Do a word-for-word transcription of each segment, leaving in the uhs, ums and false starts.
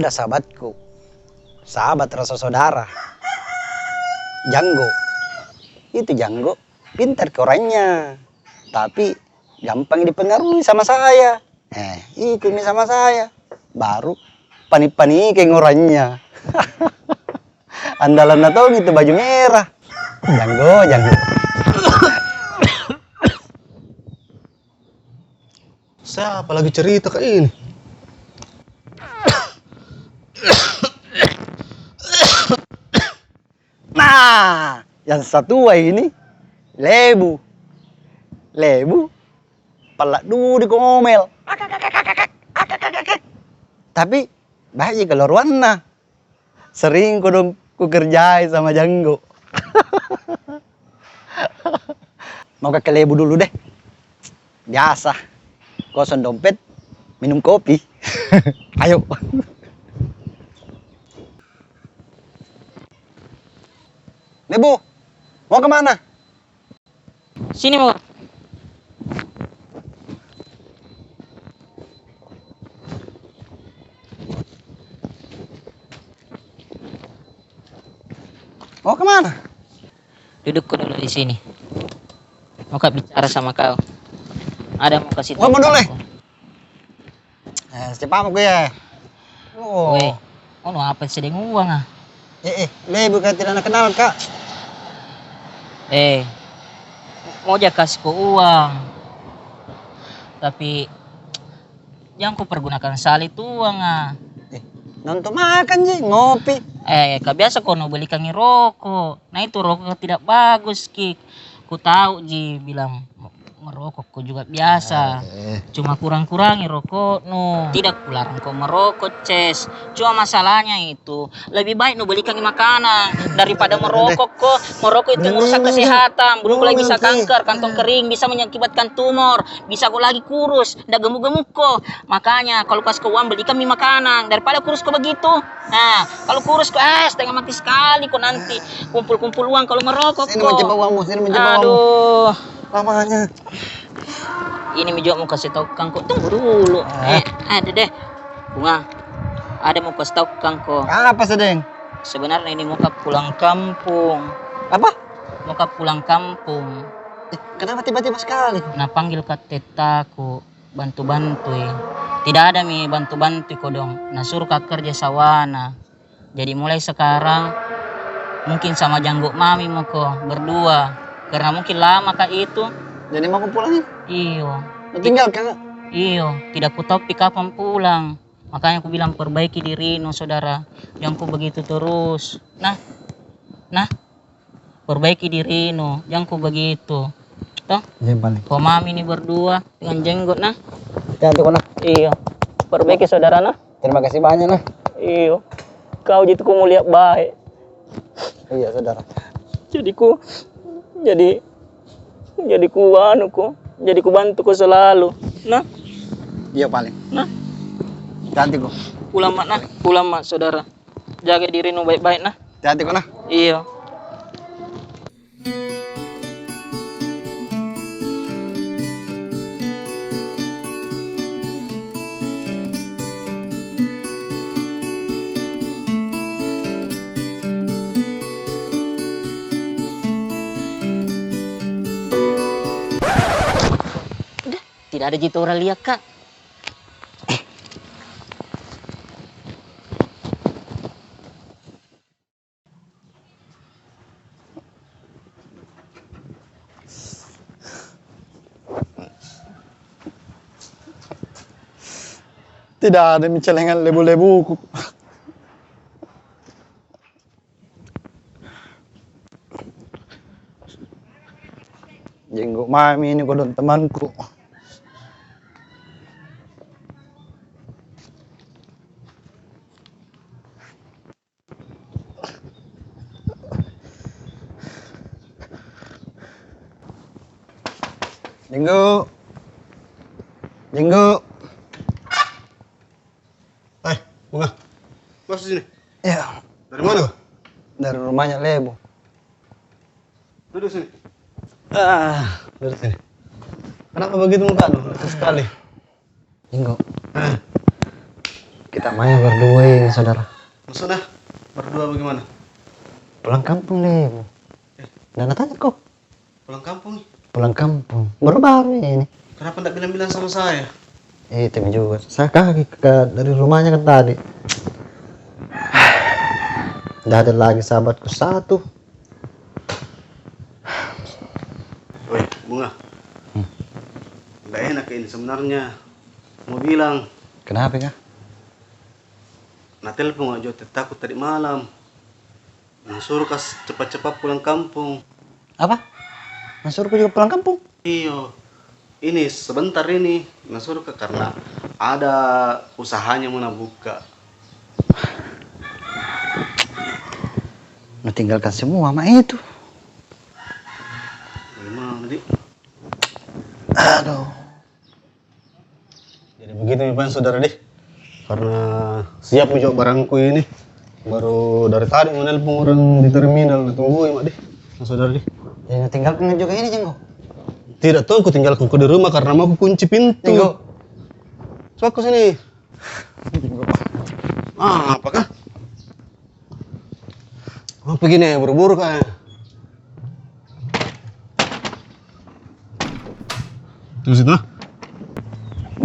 Ada sahabatku, sahabat rasa saudara, Janggo. Itu Janggo pintar ki orangnya, tapi gampang dipengaruhi sama saya. Eh, ikut mi sama saya. Baru panik-panik ki orangnya. Andalanna tong itu baju merah. Janggo, Janggo. Siapa lagi cerita kayak ini? Nah, yang satua ini, Lebu. Lebu, pala dudi ko ngomel. Tapi baik ji kelakuanna. Sering kodong kukerjai sama Janggo. Mau ka ke Lebu dulu deh. Biasa. Kosong dompet, minum kopi. Ayo. Lebu, mau ke mana? Sini, mau. Mau ke mana? Duduk ko dulu di sini. Mau ka bicara sama kau. Ada mau kasih tahu. Ngomong dulu, eh. Eh, siapa mau gue? Oh. Weh, ono apa sedeng uang ah? Eh, eh, Lebu ka tidak na kenal ka. Eh, mau ja kasih ko uang. Tapi jang ko pergunakan salah itu uang ah. Eh, nonton makan ji, ngopi. Eh, ka biasa ko nu belikan i rokok. Nah, itu rokok tidak bagus ki. Ku tahu ji bilang merokok ko juga biasa. Eh. Cuma kurang-kurangi rokoknu. Tidak kularang ko merokok, Ces. Cuma masalahnya itu, lebih baik nu belikan makanan daripada merokok ko. Merokok itu merusak kesehatan. Belum lagi bisa kanker, kantong kering, bisa mengakibatkan tumor, bisa ko lagi kurus, ndak gemuk-gemuk ko. Makanya kalau kasih ko uang, belikan mi makanan daripada kurus ko begitu. Nah, kalau kurus ko, eh, setengah mati sekali ko nanti. Kumpul-kumpul uang kalau merokok ko. Sini mencoba uangmu, sini mencoba uangmu. Aduh. Lamanya. Ini mi juga mau kasih tahu kang ko. Tunggu dulu. Eh, ada deh. Bunga, ada mau kasih tahu kang ko. Apa sedeng? Sebenarnya ini mau ka pulang kampung. Apa? Mau ka pulang kampung. Eh, kenapa tiba-tiba sekali? Na panggil ka tetaku. Bantu-bantui. Tidak ada mi bantu-bantui kodong. Na suruh ka kerja sawana. Jadi mulai sekarang mungkin sama Janggo mami mako berdua. Karena mungkin lama ka itu. Jadi mau ko pulang ya? Iyo. Mau tinggal ka? Iyo. Tidak ku tahu pi kapan pulang. Makanya ku bilang perbaiki dirinu, saudara. Jang ko begitu terus. Nah. Nah. Perbaiki dirinu, jang ko begitu. Toh? Iya, paling. Ko mami ni berdua dengan Jenggot, nah. Hati-hati ko, nah. Iyo. Perbaiki saudara, nah. Terima kasih banyak, nah. Iyo. Kau ji tu ko mau lihat baik. Iya, saudara. Jadi ku, jadi, jadi ku anu ko, jadi ku bantu ko selalu. Nah. Iya, paling. Nah. Hati-hati ko. Pulang mak, nah. Pulang mak, saudara. Jaga dirinu baik-baik, nah. Hati-hati ko, nah. Iyo. Udah, tidak ada ji tu orang lihat, Kak. Tidak ada mi celengan lebu-lebuku. Jenggot mami ni kodong temanku. Jenggo. Jenggo. Eh, Bunga. Masuk sini. Iya. Dari mana? Dari rumahnya Lebu. Duduk sini. Ah, duduk sini. Kenapa begitu muka lu? Lesu sekali. Jenggo. Ah. Ki Tak main berdua ini, saudara. Maksudnya? Berdua bagaimana? Pulang kampung deh. Eh. Nda natanya ko. Pulang kampung? Pulang kampung. Baru-baru ini. Kenapa ndak bilang-bilang sama saya? Eh, itu juga. Saya kaget ke, dari rumahnya kan tadi. Nda ada lagi sahabatku satu. Weh, Bunga. Hmm. Ndak enak ini sebenarnya. Mau bilang. Kenapa kah? Natelpon aja tettaku tadi malam. Nasuruh kas cepat-cepat pulang kampung. Apa? Nasuruh ko juga pulang kampung? Iyo. Ini sebentar ini nasuruh ka karena ada usahanya mau nabuka. Natinggalkan semua mak itu. Gimana, Dik? Aduh. Jadi begitu mi pan, saudara deh. Karena siap mi juga barangku ini. Baru dari tadi menelpon orang di terminal, natunggui mak deh. Nah, saudara deh. Jadi natinggalkan juga ini, Jenggo? Tidak tahu, kutinggalkan ko di rumah karena mau kukunci pintu. Jenggo. Coba ko sini. Jenggo. Ah, apakah? Oh, pergi nih, buru-buru kah? Tunggu situ, nah.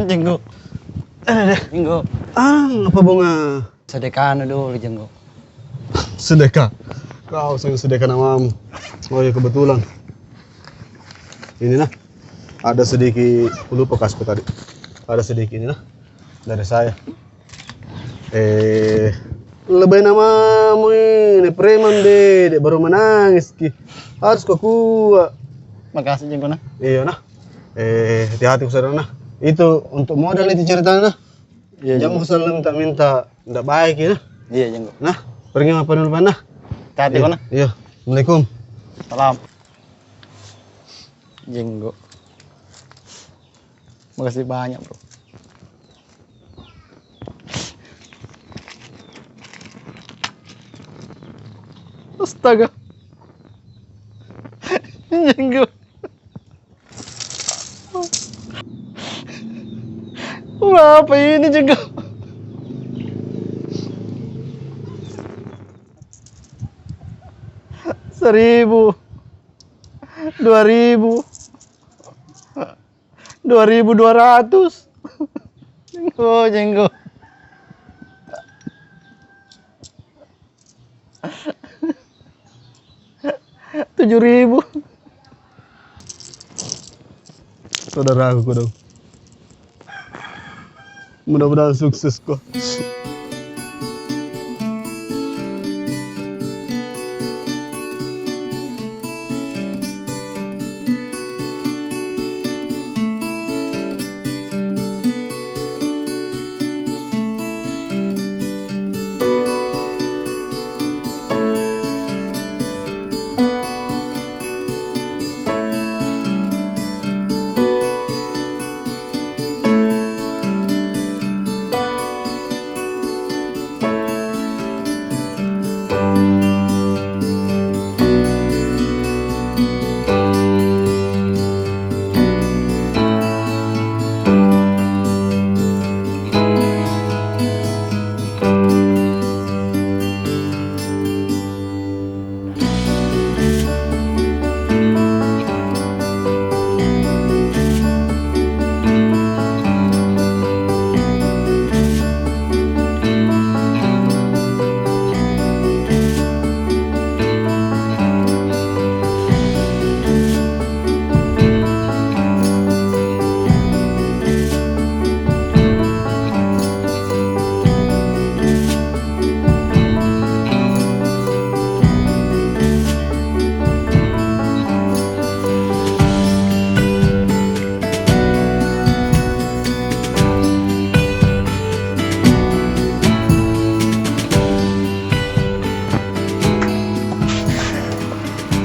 Jenggo. Eh, deh. Jenggo. Ah, apa Bunga? Sedekah anu dulu, Jenggo. Sedekah? Kau seng sedekah namamu. Oh iya, kebetulan. Ini, nah. Ada sedikit, ku lupa kasku tadi. Ada sedikit ini, nah. Dari saya. Eh, lebay namamu ini, preman deh, dek baru menangis ki. Harus ko kuat. Makasih, Jenggo, nah. Iya, nah. Eh, hati-hati ko, saudara, nah. Itu untuk modal itu ceritanya, nah. Iya, Jenggo. Jangan ko selalu minta-minta, ndak baik, ya, nah. Iya, Jenggo. Nah, pergi apa dulu, nah. Hati-hati ko, nah. Iya. Assalamualaikum. Salam. Jenggo. Makasih banyak, bro. Astaga. Jenggo. Berapa ini, Jenggo? Seribu. Dua ribu. Dua ribu dua ratus. Jenggo, Jenggo. Tujuh ribu. Saudaraku kodong. Mudah-mudahan sukses ko.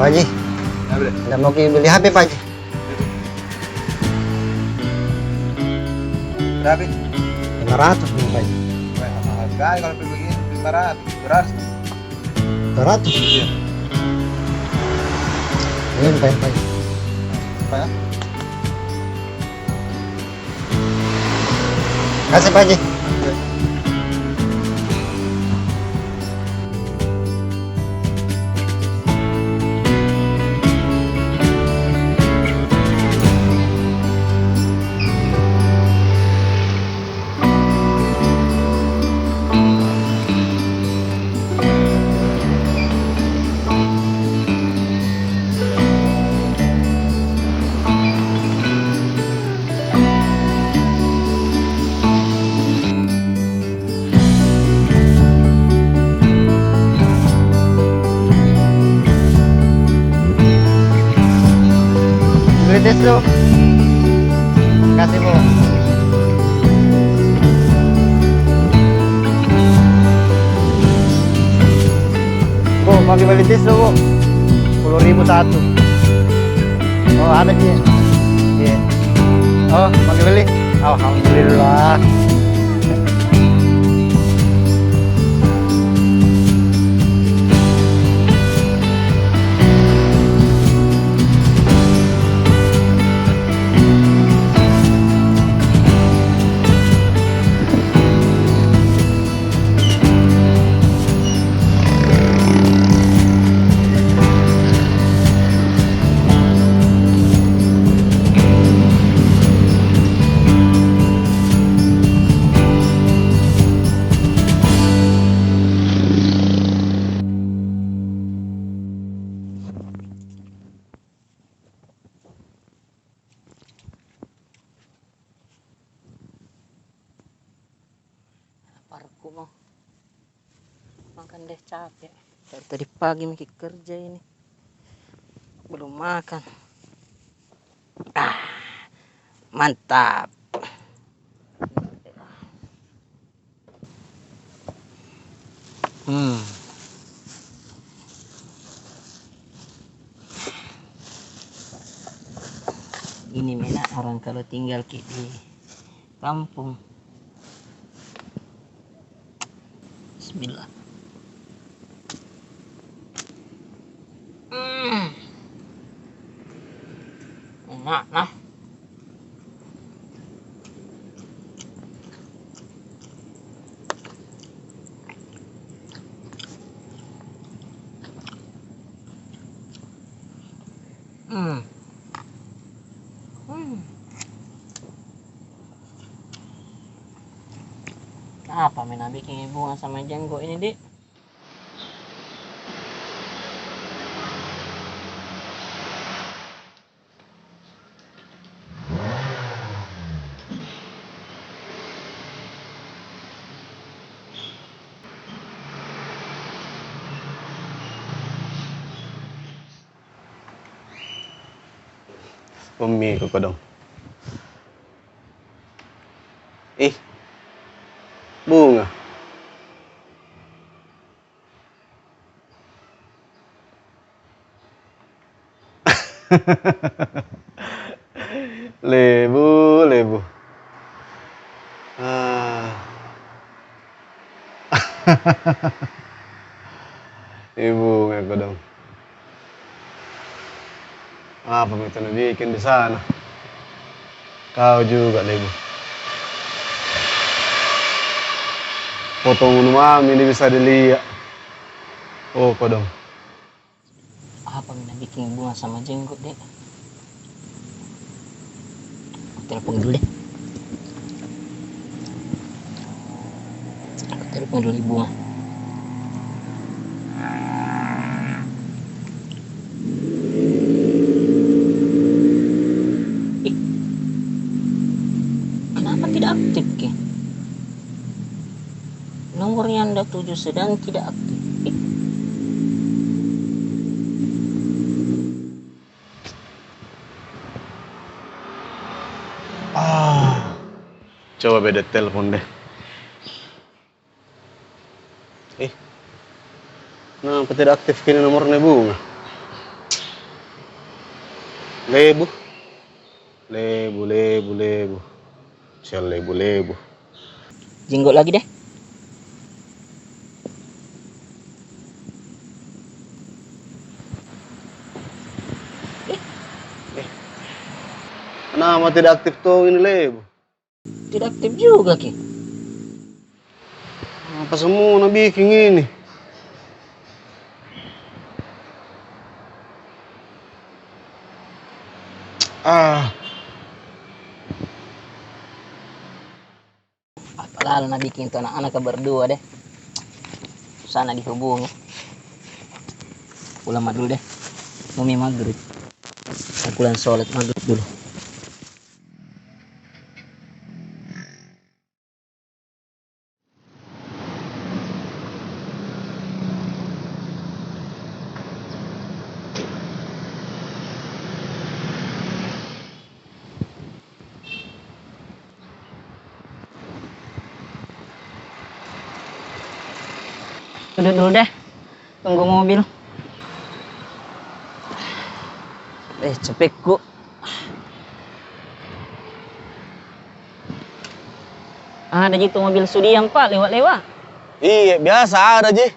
Pak Haji. Apa dia? Nda mau ki beli H P, Pak Haji? Berapa? Lima ratus nih, Pak Haji. Weh, mahal sekali kalau beli begini, lima ratus. Beras. Dua ratus? Iya. Ini lumayan, Pak. Apa ya? Kasih, Pak Haji. Iya. Tisu. Kasih, Bu. Bu, mau beli tisu, Bu? Sepuluh ribu satu. Oh, ada ji. Iya. Oh, mau beli? Alhamdulillah. Laparku mo. Makan deh, capek. Dari tadi pagi miki kerja ini. Belum makan. Ah, mantap. Hmm. Ini mi enak orang kalau tinggal ki di kampung. Bismillah. Hmm. Enak nah. Hmm. Hmm. Apa mi na bikin bunga sama jenggot ini, Dik? Ummi ku kodong. Ih, bunga. Lebu, lebu. Ah. Ih, bunga kodong. Apa mi tena bikin di sana? Kau juga, lebu. Potong unu mami ini bisa dilihat. Oh, kodong. Apa mi na bikin bunga sama jenggot, Dek? Telepon dulu deh. Telepon dulu ibu ah. Ih, kenapa tidak aktif ki? Nomor yang Anda tuju sedang tidak aktif. Ih. Ah. Coba beda telepon deh. Eh. Kenapa tidak aktif kini nomornya Bunga? Lebu. Lebu, lebu, lebu. Sial lebu, lebu. Jenggot lagi deh. Eh. Eh. Kenapa tidak aktif tuh ini, lebu? Tidak aktif juga ki. Apa semua na bikin ini? Ah. Apa lalo na bikin tu anak-anak berdua deh. Susah na dihubungi. Pulang ma dulu deh. Mau mi maghrib. Aku pulang sholat maghrib dulu. Duduk dulu deh, tunggu mobil. Eh, capekku. Ada ji tu mobil Sudiang, Pak, lewat-lewat. Iya, biasa ada ji.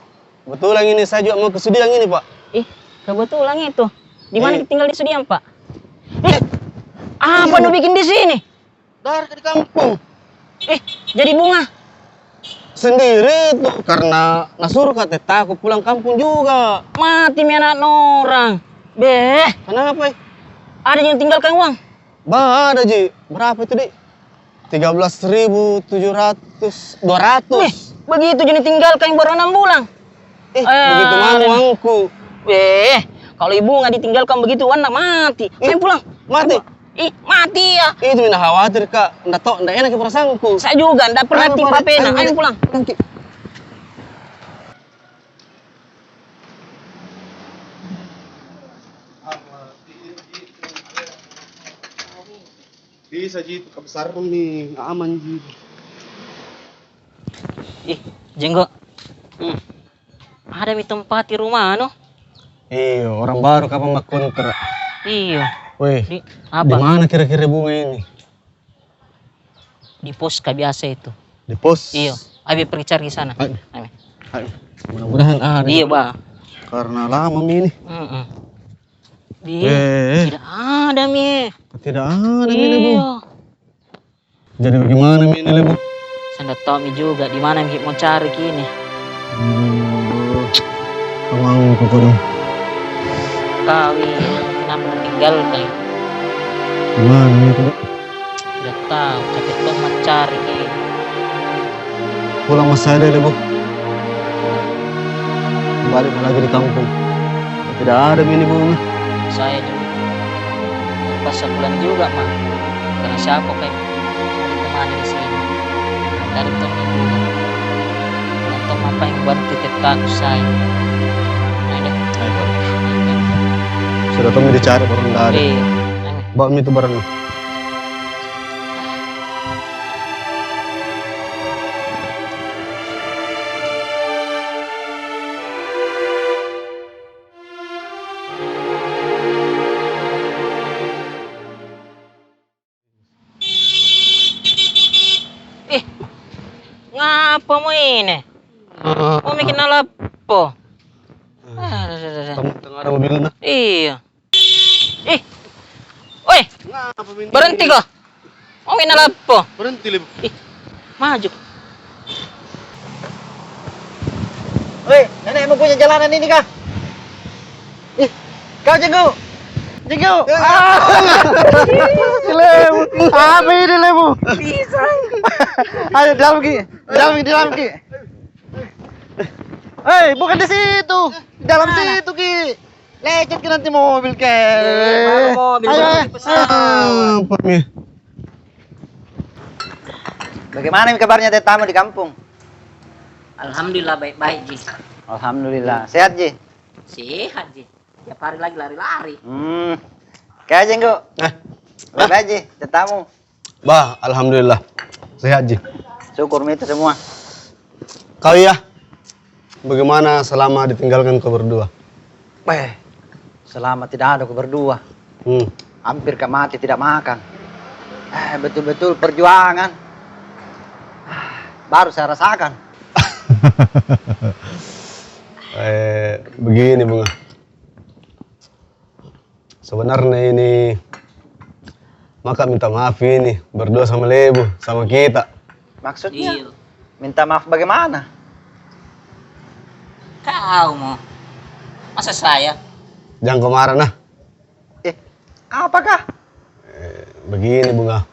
Kebetulan ini saya juga mau ke Sudiang ini, Pak. Ih, kebetulan itu. Di mana kita tinggal di Sudiang, Pak? Ih, apa nu bikin di sini? Dari di kampung. Ih, jadi Bunga? Sendiri itu, karena nasuruh kata takut pulang kampung juga. Mati mi anak orang. Beh. Kenapa, eh? Ada yang tinggalkan uang? Bah, ada ji. Berapa itu, Dik? Tiga belas ribu tujuh ratus, dua ratus. Nih, begitu ji ditinggalkan baru enam bulan. Eh, begitu mana uangku? Eh, kalau ibu nggak ditinggalkan begitu, anak mati. Ayo pulang. Mati? Ih, mati ya. Itu mina khawatir, Kak. Ndak tahu, ndak enak perasaanku. Saya juga ndak pernah tipe pena. Ayo pulang. Bisa ji itu, Kak, besar ni, aman ji. Ih, Jenggo. Hmm. Ada mi tempat di rumah anu. Iyo, orang baru kapan makontrak. Iyo. Weh, di mana kira-kira Bunga ini? Di pos kah biasa itu. Di pos? Iyo. Abi pergi cari di sana. Ayo. Ayo. Ayo. Mudah-mudahan ada. Iyo, bah. Karena lama mi ini. Mm-mm. Di, eh, tidak ada mi. Tidak ada mi ini, Bu. Iyo. Jadi bagaimana mi ini, Lebu? Saya ndak tahu mi juga di mana mi mau cari kini. Hmm, kau mau ke kodong? Kau ini kenapa tinggalkan? Di mana mi itu? Tidak tahu, tapi tong mau cari kini. Pulang masa ada, Lebu. Balik lagi di kampung. Tidak ada mi ini Bunga. Saya juga terpaksa pulang juga, Ma. Karena siapa kayak ditemani di sini? Dari tong ini. Nonton apa yang buat titip takut saya. Ayo deh. Ayo, Pak. Sudah tong dicari barang dari. Iya. Ayo. Bawa mi itu barang. Ih, ngapa mo ini? Mo bikin alapo. Tengah ada mobil na. Iya. Ih. Oi. Berhenti ko. Mau main apa? Berhenti, Lib. Ih, maju. Woi, nenek mau punya jalanan ini kah? Ih, kau Jenggo. Jenggo. Ah. Lib. Apa ini, Lib? Pisang. Ayo, dalam ki. Dalam ki, dalam ki. Hei, bukan di situ. Dalam situ ki. Lecet ki nanti mobil ke. Eh, baru mobil, ayo, baru eh. Pesawat. Apa mi? Bagaimana mi kabarnya tetamu di kampung? Alhamdulillah, baik-baik ji. Alhamdulillah. Sehat ji? Sehat ji. Tiap hari lagi lari-lari. Hmm. Kayak Jenggo. Eh. Baik-baik ji tetamu? Bah, alhamdulillah. Sehat ji. Syukur mi itu semua. Kau iya, bagaimana selama ditinggalkan kau berdua? Eh, selama tidak ada kau berdua. Hmm. Hampir ka mati tidak makan. Eh, betul-betul perjuangan. Ah, baru saya rasakan. Eh, begini, Bunga. Sebenarnya ini, maka minta maaf ini berdua sama Lebu, sama kita. Maksudnya? Iya. Minta maaf bagaimana? Kau mo. Masa saya? Jangan kau marah, nah. Eh, apakah? Eh, begini, Bunga.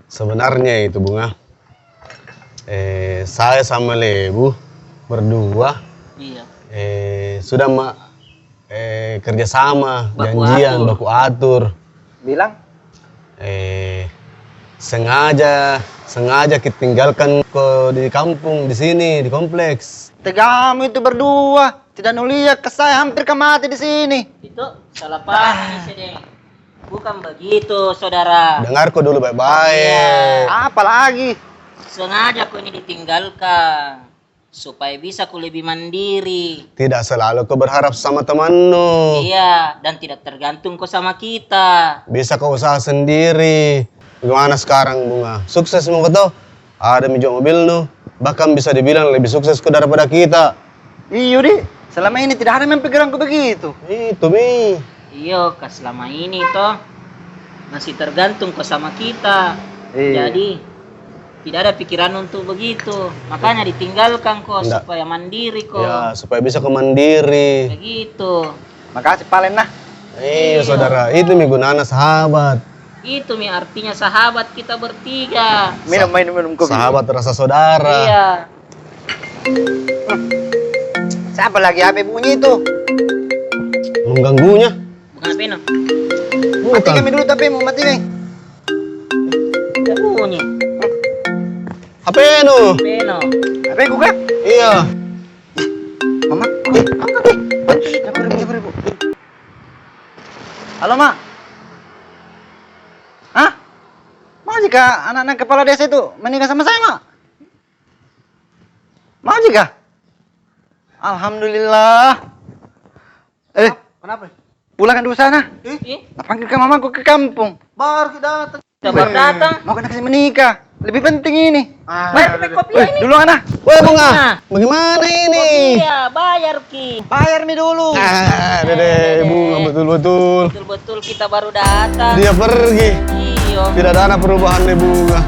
Sebenarnya itu, Bunga. Eh, saya sama Lebu berdua, iya, eh, sudah ma-, eh, kerjasama, baku janjian, atur. Baku atur. Bilang? Eh, sengaja, sengaja kita tinggalkan ko di kampung, di sini, di kompleks. Tegamu itu berdua, tidak nuliat ke saya hampir ka mati di sini. Itu salah paham, ah. Sedeng. Bukan begitu, saudara. Dengar ko dulu baik-baik. Iya. Apa lagi? Sengaja ko ini ditinggalkan. Supaya bisa ko lebih mandiri. Tidak selalu ko berharap sama temanmu. Iya, dan tidak tergantung ko sama kita. Bisa ko usaha sendiri. Gimana sekarang, Bunga? Sukses mo ko toh? Ada mi juga mobilnu. Bahkan bisa dibilang lebih sukses ko daripada kita. Iyo, di. Selama ini tidak ada memang pikiranku begitu. Itu mi. Iyo, ka selama ini toh masih tergantung ko sama kita. Iya. Jadi, tidak ada pikiran untuk begitu. Makanya ditinggalkan ko supaya mandiri ko. Ya, supaya bisa ko mandiri. Begitu. Makasih, Palen, nah. Iya, saudara. Itu mi gunanya sahabat. Itu mi artinya sahabat kita bertiga. Minum, minum, minum kopi. Sahabat rasa saudara. Iya. Siapa lagi H P bunyi itu? Mengganggunya. Bukan H P-nu. Bukan. Matikan mi dulu, tapi mau matikan. Tidak bunyi. H P-nu. H P-nu. H P-ku kah? Iya. Mama, apa? Halo, Ma. Hah? Mau ji kah anak-anak kepala desa itu menikah sama saya, Ma? Mau ji kah? Alhamdulillah. Eh, kenapa? Pulangkan dulu sana. Eh? Panggilkan mamaku ke kampung. Baru kita datang. Kita baru datang. Mau kena kasih menikah. Lebih penting ini. Bayar pakai kopi ini. Duluan, ah. Weh, Bunga. Bagaimana ini? Iya, bayar ki. Bayar mi dulu. Ah, deh, Bunga, betul-betul. Betul-betul kita baru datang. Dia pergi. Iyo. Tidak ada anak perubahan nih, Bunga.